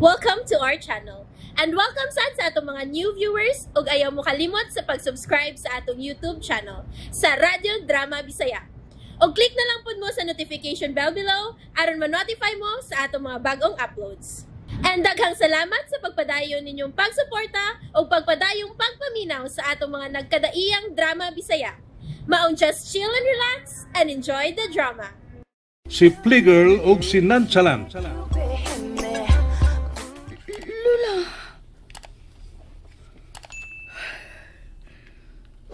Welcome to our channel. And welcome sad sa atong mga new viewers ug ayaw mo kalimot sa pag-subscribe sa atong YouTube channel sa Radyo Drama Bisaya. Og click na lang pud mo sa notification bell below aron ma-notify mo sa atong mga bagong uploads. And daghang salamat sa pagpadayon ninyong pagsuporta ug pagpadayong pagpaminaw sa atong mga nagkadaiyang drama Bisaya. Maong just chill and relax and enjoy the drama. Si Playgirl og si Nonchalant. Lola.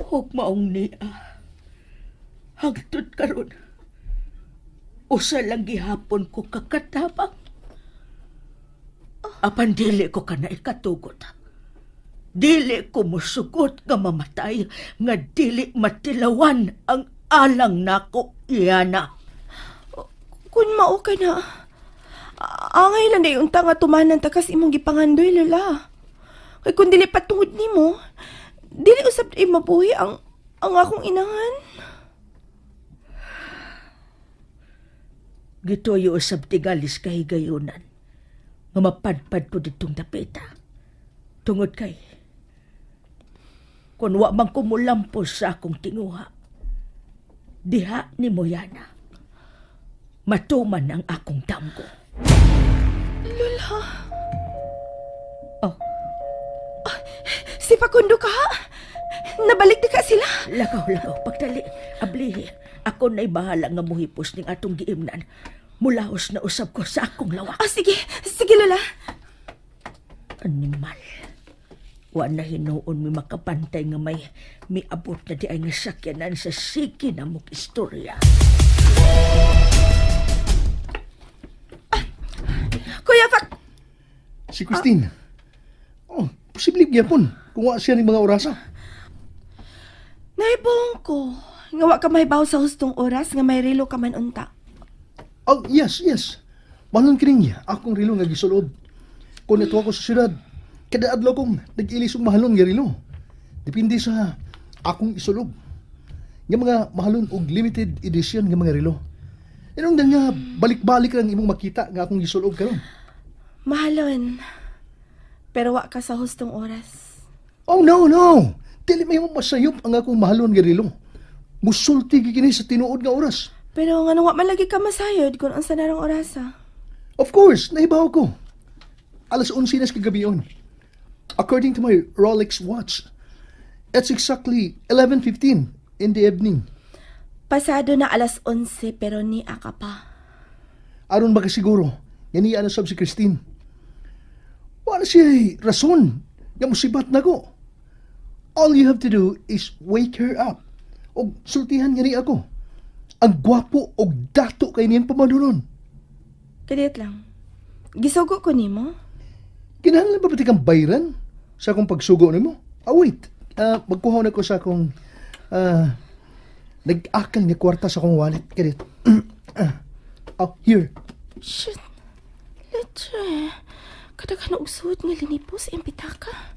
Hug maong niya. Hangtod karon. Usa lang gihapon ko kakatabang. Apan dili ko kana ikatugot. Dili ko musugot nga mamatay nga dili matilawan ang alang nako, Iana. Kun mao ka na, angay lang day unta nga tumanan ta kas imong gipangandoy, Lola. Kay kun dili patungod nimo, dili usab day mabuhi ang akong inahan. Gituyo usab tigalis kahigayunan nga mapadpad ko ditong dapita. Tungod kay, kung wa man ko mulampos sa akong tinguha, diha ni Moyana, matuman ang akong damgo. Lola. Oh. Ah, si Facundo ka? Nabalik di ka sila? Lakaw, lakaw, pagdali, ablihi. Ako na'y bahala nga muhipos ning atong giimnan. Mulahos na usab ko sa akong lawak. Ah, sige. Sige, Lola. Animal. Wa na hinuon mi makabantay nga may miabot na di ay nga sakyanan sa sige na mong istorya. Kuya Fac... Si Christine. Oh, posible gyapon kung wa siya ning mga orasa. Naibong ko. Nga wa ka mahibaw sa hustong oras nga may relo ka man unta. Oh, yes. Mahalon kining akong relo nga gisulob. Kung ito ako sa syudad, kada adlaw kong nag-ilis og mahalon nga relo. Depende sa akong isulob. Nga mga mahalon og limited edition nga mga relo. Inong na nga balik-balik lang imong makita nga akong gisulob karon. Mahalon. Pero wa ka sa hustong oras. Oh, no, no. Dili may mo masayop ang akong mahalon nga relo. Musulti gyud kini sa tinuod nga oras. Pero nga wa man lagi ka masayod kung unsa narong orasa. Of course, nahibaw ko. Alas 11 na sa kagabion. According to my Rolex watch, it's exactly 11:15 in the evening. Pasado na alas 11 pero ni ka pa. Aron ba siguro, nga niya na sab si Christine. Wala siya rason nga musibat na ko. All you have to do is wake her up. O sultihan nga ni ako. Ang gwapo og dato kay niyang pamanunon. Kadiyot lang. Gisugo ko nimo. Kinahanglan ba pati kang bayran sa akong pagsugo nimo? Ah, wait. Magkuha na ko sa akong nag-akal nga kwarta sa akong wallet. Kadit. Oh, here. Shit. Leche. Kadaghan og suot nga linipos iyang pitaka.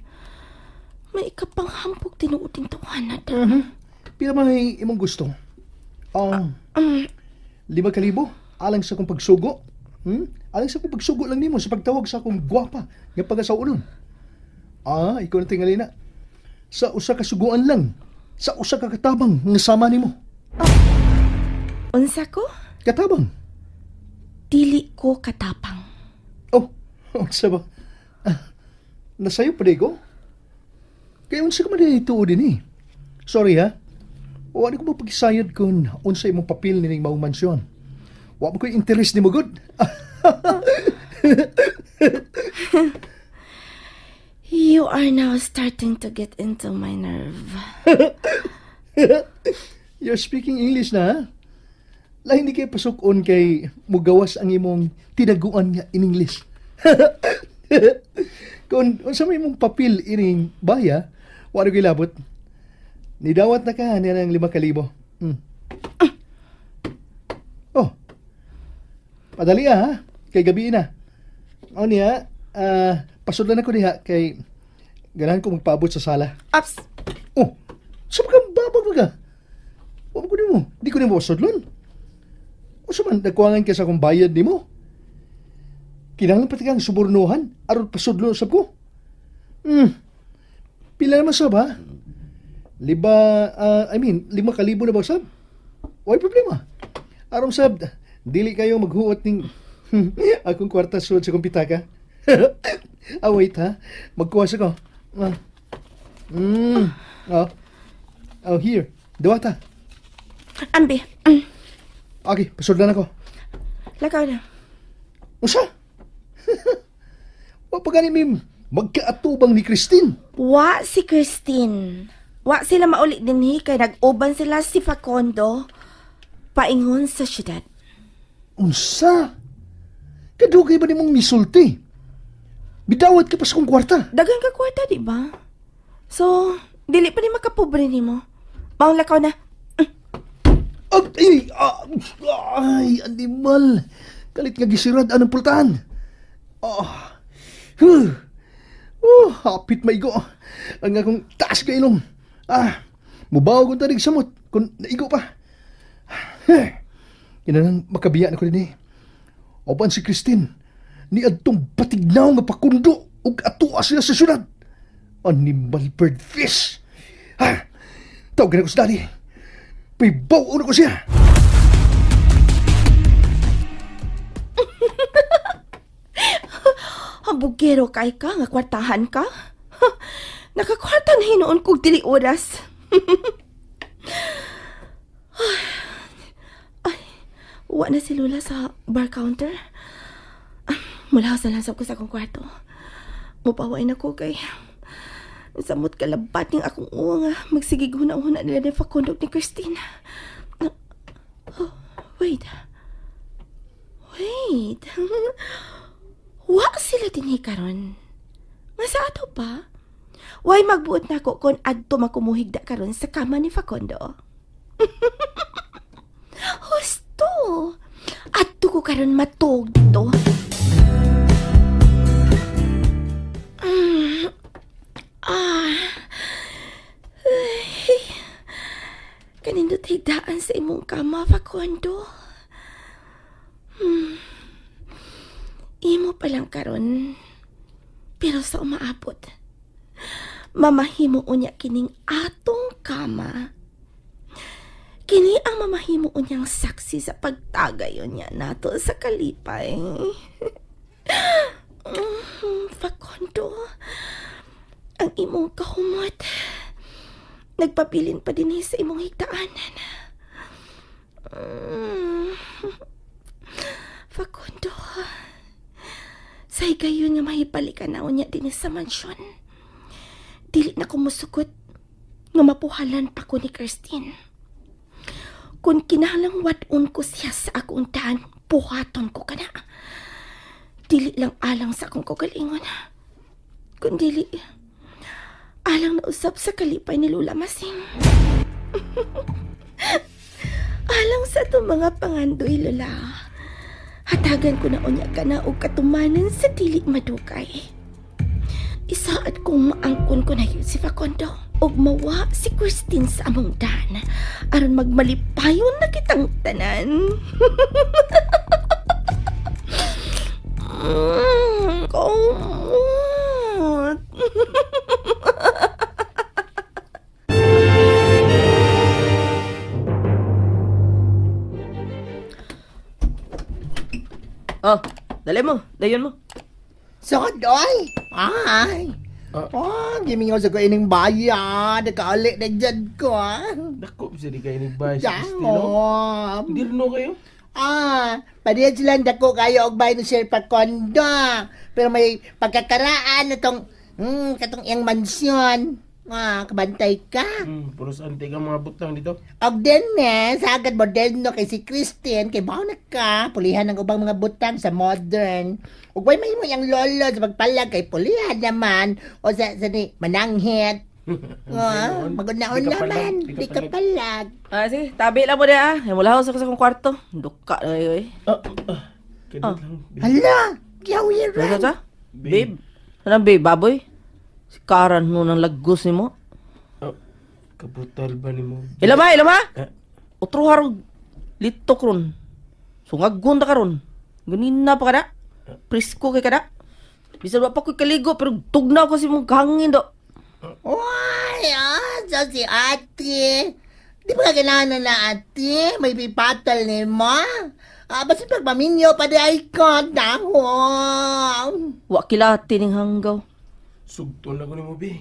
May ikapanghampog tinuod ting tawanan. Pila may imong gusto? 5,000 alang sa akong pagsugo. Alang sa akong pagsugo lang nimo sa pagtawag sa akong gwapa nga pagasaulon. Ah, ikaw na tingali na. Sa usa ka suguan lang. Sa usa ka katabang nga sama nimo. Unsa ko? Katabang. Dili ko katapang. Oh, unsa ba? Ah, nasayo pa ko? Kaya unsa ka man din ituod din eh. Sorry ha. Wa ko mapagisayod kung unsa imong papel nining maong mansyon. Wa mo ko'y interest nimo gud. You are now starting to get into my nerve. You're speaking English na ha? Lahi ni kay pasukon kay mugawas ang imong tinaguan nga in English. Kung unsa may imong papel ining baya, wa ko'y labot. Nidawat na ka niya ng 5,000. Oh. Padali ha, kay gabi na. O niya, pasudlan ako diha kay ganahan ko magpaabot sa sala. Ups! Oh, sa mga babag ba ka? Wa ko nimo, di ko nimo pasudlon. Unsa man nagkuwangan ka sa akong bayad nimo? Kinahanglan pa kang subornuhan aron pasudlo sab ko. Pila naman sab ha? 5,000 na ba sab? Way problema. Aron sab, dili kayo maghuot ning akong kwarta sulod sa kong pitaka. Wait ha. Magkuha sa ko. Oh, here. Duwata. Ambi. Okay, pasudlan ako. Lakaw na. Usa? Wa pa gani mim magkaatubang ni Christine. Wa si Christine. Wa sila mauli dinhi kay nag-uban sila si Facundo paingon sa syudad. Unsa? Kadugay ba nimong misulti? Bidawat ka pa sa kong kwarta. Dagan ka kwarta, di ba? So, dili pa ni makapobre nimo. Maong lakaw na. Ay, animal. Kalit nga gisirad anong pultahan. Hapit maigo. Ang akong taas ka ilong. Mubaw kong tanig samot kung naigo pa. Kinanang makabiya na ko din eh. Opan si Christine, ni adtong batignaw nga pakundo ug atua sila sa syudad. Animal bird fish. Ha? Tawag na ko sa daddy. Pibaw na ko siya. Hambugero kay ka nga kwartahan ka? Nakakwarta na hinuon kog dili oras. Ay, wa na si Lula sa bar counter. Mula sa lasab ko sa akong kwarto. Mupaway na ko kay samot kalabat ning akong uwa nga magsigig huna-huna nila ni Facundo ni Christine. Oh, wait. Wait. Wa sila dinhi karon. Nga sa ato pa? Way magbuot na ako kung adto makumuhigda karon sa kama ni Facundo. Husto! Adto ko karon matug to. Kanindot higdaan sa imong kama, Facundo. Imo pa lang karon, pero sa umaabot, mamahimo unya kining atong kama. Kini ang mamahimo unyang saksi sa pagtagay unya nato sa kalipay. Facundo, ang imong kahumot, nagpabilin pa din sa imong higdaanan. Facundo, sa higayon nga mahipalikan na unya din sa mansyon. Dili na ko musugot nga mapuhalan pa ko ni Christine. Kung kinahanglang wat-on ko siya sa akong daan, buhaton ko kana. Dili lang alang sa akong kagalingon. Kung dili, alang na usap sa kalipay ni Lula Masing. Alang sa itong mga pangandoy, Lola. Hatagan ko na unya ka na og katumanan sa dili madugay. Isaad kong maangkon ko na yun si Facundo og mawa si Christine sa among dan aron magmalipayon na kitang tanan. Kumot. Oh, dali mo. Dayon mo. Sod, oy! Ay! Oh, gimingaw sa ko ining bayan. Nakaali na dyan ko, ah. Dako, sa di kayo ining bayan sa Cristino. Hindi rin kayo? Pwede silang dako kayo og bayan ni Sir Facundo. Pero may pagkakaraan na tong, katong iyang mansyon. Kabantay ka. Puros ante ka mga butang dito. Og din eh, sa agad moderno kay si Christine, kay baon na ka, pulihan ang ubang mga butang sa modern. Ug way mahimo yang lolo sa pagpalag kay pulihan naman o sa ni mananghit. Maguna-una naman, di ka palag. Sige, tabi lang mo di ah. Mula sa akong kwarto. Duka na kayo eh. Hala, giyawiran. Babe, ano babe, baboy? Si Karan mo ng lagos ni mo. Kabutal ba ni mo? Ilama, ilama! Utro harog litok ron. Sungag ta karon. Ganina pa ka na. Presko kay kada. Bisan wa pa ko'y kaligo pero tugnaw ko si mong hangin do. Uy, so si ate. Di ba kailangan na ate? May pipatal ni mo? Basta pagpaminyo pa di ay ko, dahon. Wa kilati ning hanggaw. Sugton na ko nimo, be.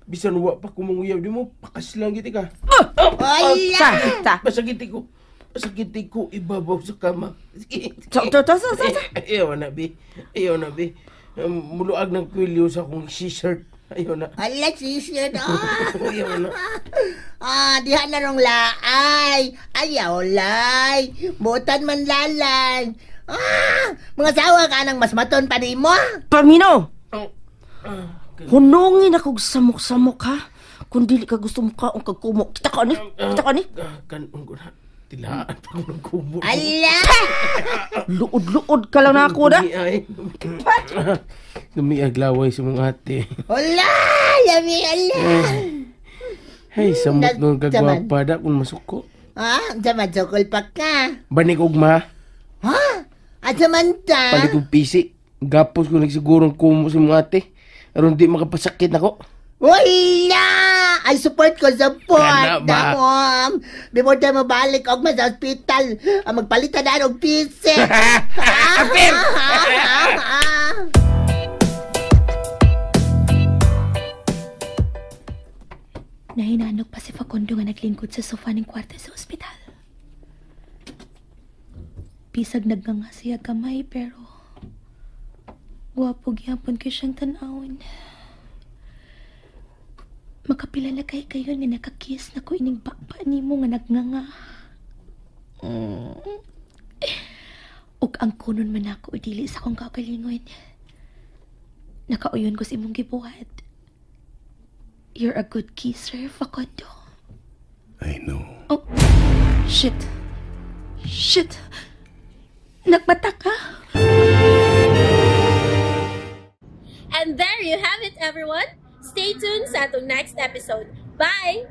Bisan wa pa kumanguyab di mo, pakaslang giti ka. Wala! Sa, sa. Pasakiti ko. Pasakiti ko ibabaw sa kama. Sige. Sa, sa, sa, sa, sa. Ayaw na, be. Ayaw na, be. Muluag ng kwilyo sa akong t-shirt. Ayaw na. Hala, sisir. Ayaw na. Diha na rong laay. Ayaw, lay. Butan man lalay. Mga sawa ka nang mas maton pa ni mo. Paminaw! Hunungin akong samok-samok, ha? Kung dili ka gusto mo kaong kagkumo. Kita ka ni? Kita ka ni? Kanon ko na. Tilaan pa ko ng kumo. Ala! Luod-luod ka lang na ako na. Lumiag laway sa mga ate. Wala! Yami, ala! Hey, samot nung kagwapa da kung masuko. Ha? Sa matsukol pa ka. Banig ugma. Ha? At sa manta? Palit og pisi. Gapos ko nagsigurong kumo sa mga ate. Aron di makapasakit nako. Wala! I support ko, support. Kana ba? Damom. Before tayo mabalik og mas hospital, magpalitan na og pisi. Apir! Nahinanok pa si Facundo nga naglingkod sa sofa ng kwarto sa ospital. Bisag nagnganga siya gamay pero gwapo gyapon kay siyang tan-awon. Makapila na kay kayo nga nakakiss na ko ining baba nimo nga nagnganga. Ug ang kunon man ako dili sa akong kaugalingon. Nakauyon ko sa imong gibuhat. You're a good kisser, Facundo. I know. Oh, shit. Shit. Nagmata ka? And there you have it, everyone. Stay tuned sa atong next episode. Bye!